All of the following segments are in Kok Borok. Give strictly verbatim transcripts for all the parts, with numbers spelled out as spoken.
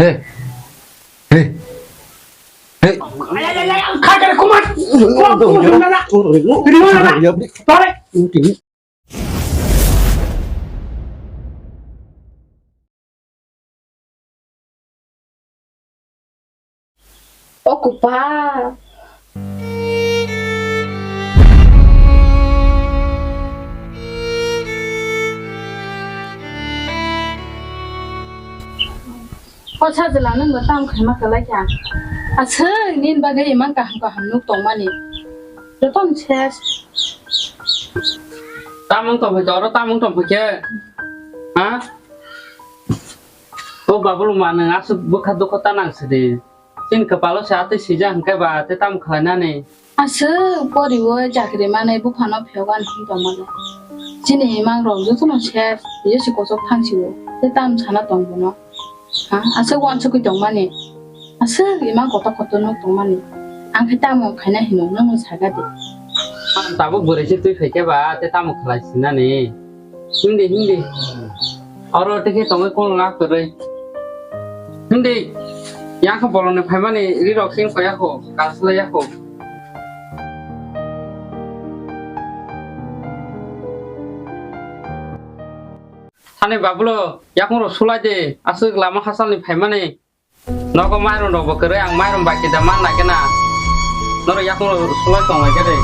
Hey. Hey. Hey. Ay, ay, ay, ay, kha, kha, kumar. Kumar, kumar, kumar, kumar. Kumar, kumar. Tore. O kupa. O sajla nwng bo tam khaima kwlai kha. Aswk nini bagwi imang kaham kaham nuk tongmani. Jotono ses. Tamung tongphai toro, tamung tongphai khe. Ha? O Babulwma nwng aswk bwkha dukho ta nang sidi. Chini kwpalo se atwi sijak hwnkhe ba tei tamo khlainani? Aswk poriwi chakri manwi buphano phiyok ani hwn tongmani. Chini imang rok jotono ses, tei se kochok thang sio. Tei tamo sana tong bono? Ha? Aswk uansukwi tongmani? Aswk imang kotor kotor no tongmani? Ang khe tamo khaina hino, nwng sakha di. Tabuk bwrwi se twi phaikhe ba tei tamo khlai sinani? Hindi, hindi. Oro tei khe tongwi kol lak kwrwi. Hindi. Yang khe bolongni phaimani ri rok sing phaiyakho, kaslai yakho. Thani Babulo, yakung rok sulai de, aswk lama hasalni phaimani. Nogo mairum rok bo kwrwi, ang mairum bai kida man nai khe na. Norok yakung rok sulai tong lai khe de.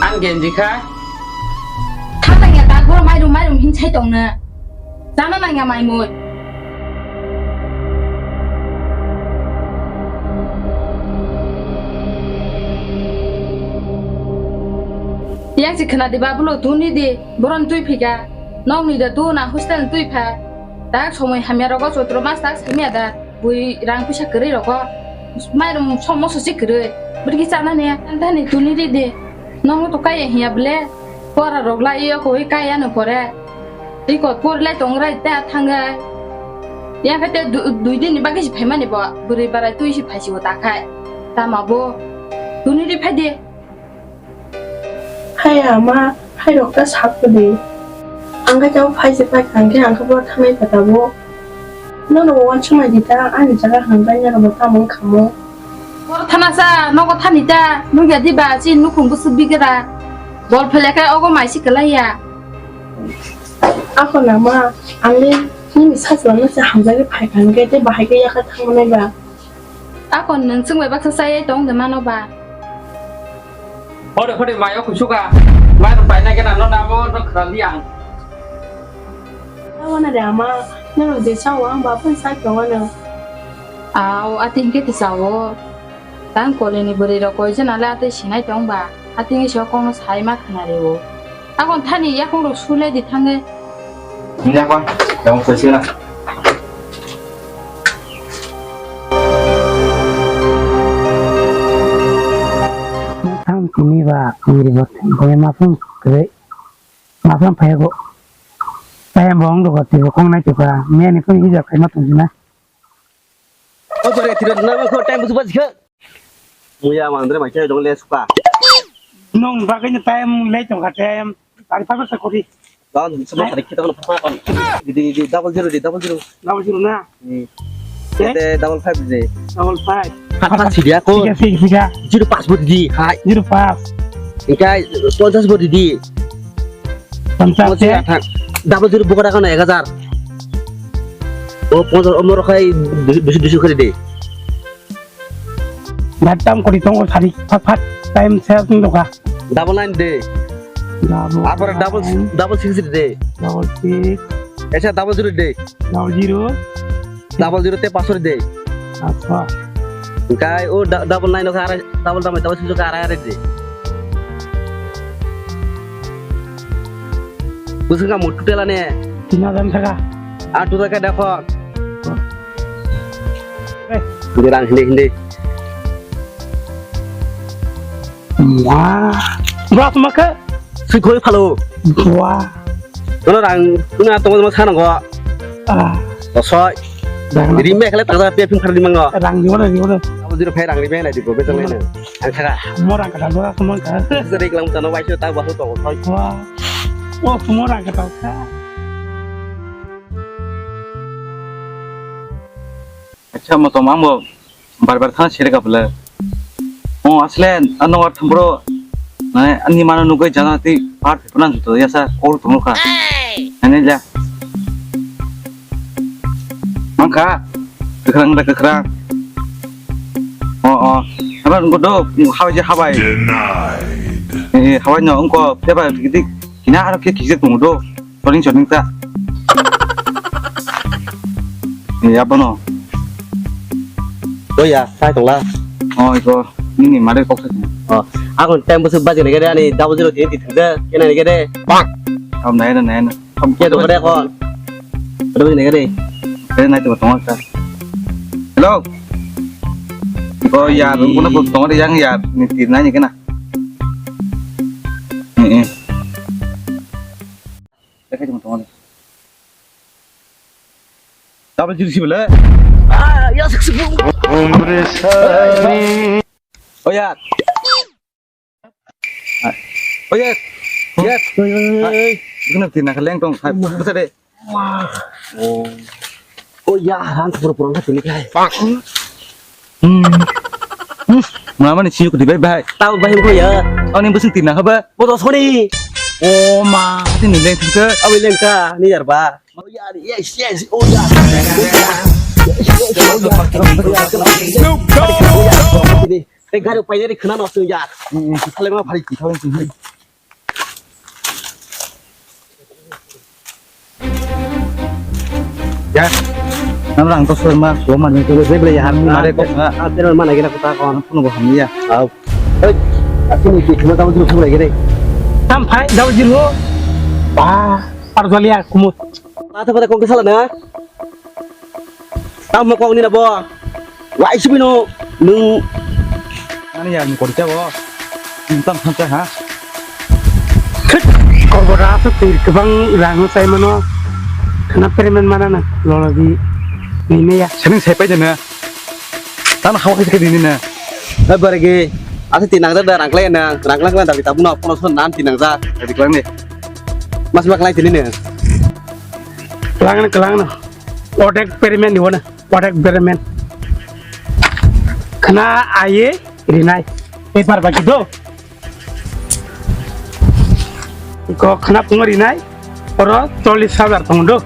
Ang genji kha. Tha nangya tak boro mairum mairum hin sai tong na. Chana nangya mai mui. Yang si khna di Babulo tuni di boron twi phika. Nokni da tu na hostel twi pha. Tak somoi hamya rogo chotro mas tak samya da. Bui rang pisa kwrwi rogo. Mairum som moso si kwrwi. Bwrwi ki chana ne. Antani tuni ri de. Nokno to kaya hiya ble. Pora rok lai yo koi kaya no pore. Iko por lai tong rai ta thangai. Yang kate du-, dui din ni bagwi si phaimani bo. Bwrwi barai twi si phaisi o ta khai. Tama bo. Tuni ri phai de. Hai ama, hai rok ta sak di. Ang khe tamo phai se phai kha, ang khe ang khe boro thangnai kha tabuk. Nono bo uansuk nai di ta, ani jaga hwnbai nono bo tamo wng kha mo. Boro thana sa, nogo thani ta, nukya di ba, chini nukhung bwswk bigra. Bol phele khe ogo mai si kwlai ya. Ako nama, ang le nini sajla no se hamjagwi phai kha, ang khe tei bahai khe yakha thangma nai ba. Ako nwng chwng bai baksa chayai tong de mano ba. Hode hode mayo kusuka. Mai rok paina kena no namo no khrali ang. Tawana de ama, no je sao ang ba pun sai tongano. Aw, ati hingke ti sao. Tang kolini bwrwi rok koi jana le ati sinai tong ba. Ati ngi so kono sai ma khna re o. Akon thani yakung rok sule di thange. Hinda kon, yakung sule sila. Thang kini ba, kiri bot, koi ma phung kre, ma phung phayago. Tayam bong do gati kong nai tuka, meni kong hija kai ma tung na. O bore tiro na ko time busu bajikha. Muya mandre mai chai dong le suka. Nong bagwi ni time le tong kha time. Tari pha sa kori. Don semua tadi kita kena pha kon. Di di di double zero di double zero. Double zero na. Hmm. Eh? Kita double five di. Double five. Pha pha si dia ko. Tiga tiga tiga. Zero pas bodi di. Hai. Zero pas. Ikai ponchas bodi di. Ponchas. Double zero buka kan ek hajar. O ponchas o moro khai dusu dusu kori di. Bai tam kori tongo sari fat fat time se tong doka. Double nine de. Double Apar double nine. Double six de. Double six. Esa double zero de. Double zero. Double zero te pasur de. Apa? Kai o double nine ka ara double double double six ka ara ara de. Busung ka mutu tela ne. Tina dan saka. Atu ka dakho. Hindi lang, hindi, hindi. Wah. Berat maka? Sui koi phalo. Wah. Kono rang, kono atong mo sanang ko. Ah. Osoi. Rang. Rimbe kale tak tak pia pim khar di mango. Rang di mana di mana? Abo jiro phai rang rimbe lai di go bejang lai na. Ang khaga. Mo rang kata dora semua kan. Seri kelang tano waiso tak bahu tong osoi. Wah. Oh, mo rang kata ka. Acha mo tong ang bo bar bar thang sere ka bole. O asle ano war thang bro. Nai ani mano nugai jana ti par puna juto ya sa kol tong kha. Ani ja. Mangkha. Kekrang da kekrang. O o. Apa nunggu do habai je habai. Denied. Eh habai no ungko peba gidik. Kina aro ke kijak tong do. Soring soring ta. Eh, abono. Oh ya, sai tongla. Oh, iko. Nini mare kok sa. Oh, aku time busu baji nege de ani double zero tini tithang de. Kena nege de. Bang. Am nai na nai na. Am kia to kade kon. Kade baji nege de. Kade nai to tong ta. Hello. Iko ya, rung kuna tong de yang ya. Ni tir nai ni kena. Eh, eh. Dekhai tong tong. Double zero sibele. Ah, ya sik sik. Oh ya. Oh ya. Yes. Oi, oi, oi, oi. Guna tina kaliang tong. Hai, bisa de. Oh. Oh ya, han pura pura tini kai. Hmm. Hmm. Mama ni siuk di bai bai. Tau bai ko ya. Ani busung tina haba. Bodo sori. Oh ma, tini leng tisa. Awi leng ka, ni yar ba. Oh ya, yes, yes. Oh ya. Yes, yes, oh ya. Snoop Dogg. Tei gari painari khna no sung ya. Salai ma phari ki thawin sung. Ya. Namrang to soi ma, so ma ni to bebele ya ham ni mare ko. Ah, pero mana gina kota kon. Kuno bo ham ya. Au. Hei, aku ni ki khna tamu juru sung lagi deh. Tam phai, daw jiru. Ba, par jali ya kumu. Mata pada kong kesal na. Tam mo kong ni na bo. Wai sibino nung. Ani ya ni korja bo. Tam tham cha ha. Khit, korbora aswk twi kwbang rang no chai mano. Khna payment mana na, lolo di. Nini ya. Sening sai pai jana. Tan hawa khai khai nini na. Hai bargi, aswk twi nangjak da rang klai na, rang klai klai da bi tabuk no pono son nan twi nangjak. Adi klang ni. Mas ma klai tini ne. Klang na, klang na. Odek payment ni wana. What experiment? Khna aye rinai. Paper bagi do. Ko khna pungo rinai. Oro chollis hajar tong do.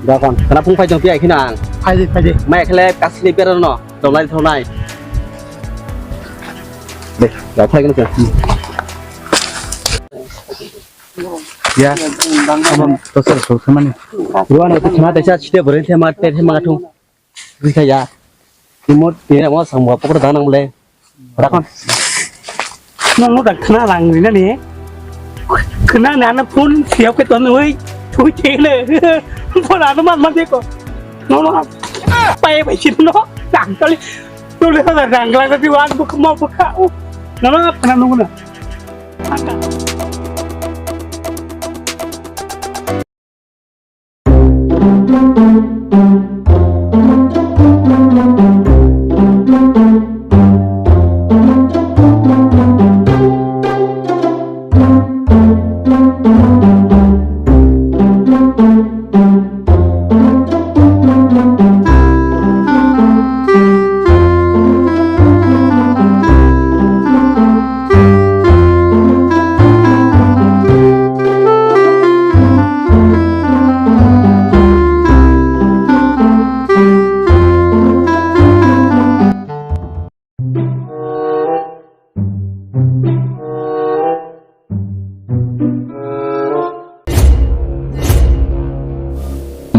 Dokon. Khna pung phai tong pi ai khna ang. Phai di, phai di. Mai khle kasli pero no. Tolai thonai. De, da phai gna. Ya. Abang tosar so khamani. Ruan itu khna taisa chite bore thema te thema thung. Bisa ya. Timur tira mo sang bo pokor danang bole. Rakon. Nang udah khna lang ni nani. Khna ni ana phone siap ke ton oi. Thui chele. Phone ana man man deko. No no. Pai pai sin no. Dang kali. Tuli ada dang kali tadi wan buka mau buka. No no khna nunggu na.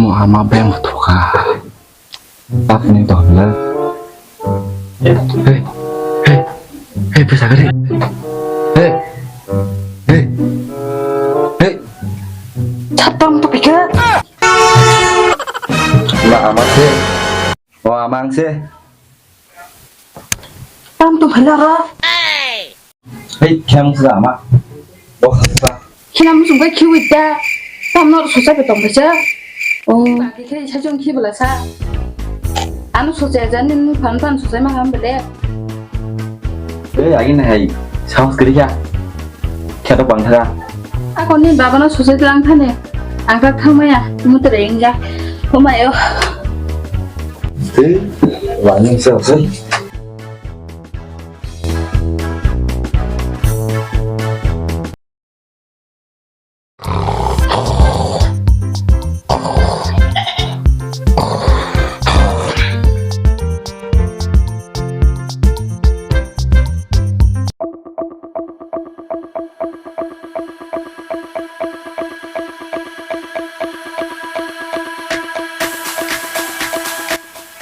Mo ama beng thoka. Tap ni to le. Hei, hei, hei, pesa gari. Hei, hei, hei. Chatang to pika. Ma ama se. O amang se. Tam to phala ro. Hei, khem sa ama. Bo sa. Khina musung kai khiwi ta. Tam nor susa be tong besa. O. Ba ke khai sa jong khi bela sa. Anu susa ja nin phan phan susa ma ham bele. Hei, agi na hai. Saus kiri kya. Kya to bang tha. Ako ni baba no susa lang thane. Ang ka thang maya. Mutre ingja. Humayo. Wani sa sa.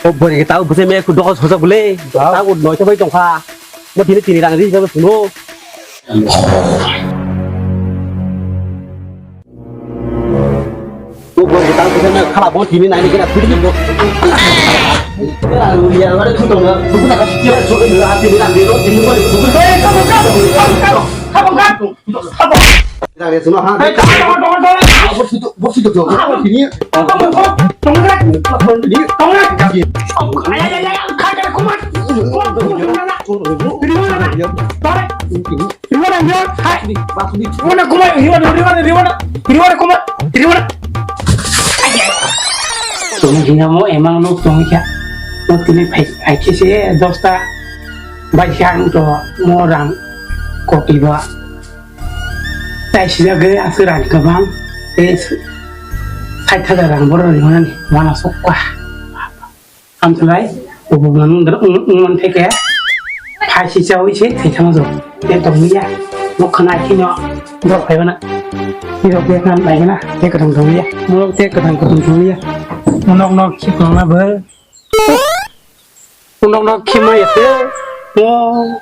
O bwrwi tao bwsai me ku dogo sojak bwle. Tao. Tao noito bai tongkha. Mo tini tini rang ri jago suno. O bwrwi tao bwsai me khala bo tini nai ni kena phidi bo. Kera lu ya wale khu tong na. Buku na ka tini rang ri ro tini bo. Hey, come on, come on, come on, come on, come on. Hey, tong, tong, tong, tong. Borsi to, borsi to, borsi to. Tong, tong, tong. Tong, tong, tong. Ay, ay, ay, ay, ay, ay, ay, come on. Come on, come on, come on. Riwana, riwana. Riwana, riwana. Hai. Riwana, come on. Riwana, riwana, riwana. Riwana, come on. Riwana. Ay, ay. Tong, tong, mo emang no tong kya. Mo tini phai, phai khe se dosta. Bai khe ang to mo rang koti ba. Tai sijak gwi aswk rang kwbang tei sait hajar rang borok rimani uanasukha. Amtwlai ubuk nang wng wng man theke phai si chaui se thai thang jok. Tei tongwi ya. Nokha nai kheno dok phai bana. Nirok bek nang bai bana. Tei kwthang tongwi ya. Norok tei kwthang kwthang tongwi ya. Nok nok khik nang na bo. Unok nok khima yate. Oh.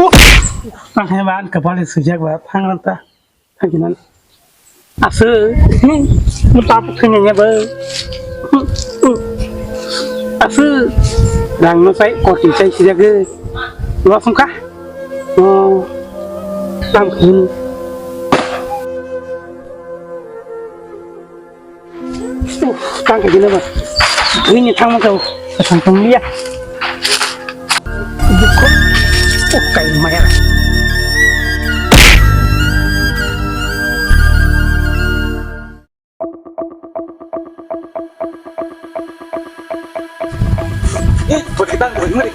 Oh. Ang hai ban kapal sujak ba phang ta. Thank you nan. Asu. Muta thanya ya ba. Asu. Dang no sai koti sai sujak. Lo sum ka. Oh. Tam khun. Uff, tang kagina ba. Ini ni thang mata. Thang thang liya. Buko. Oh, kai maya. Eh, pakai tang, pakai mari.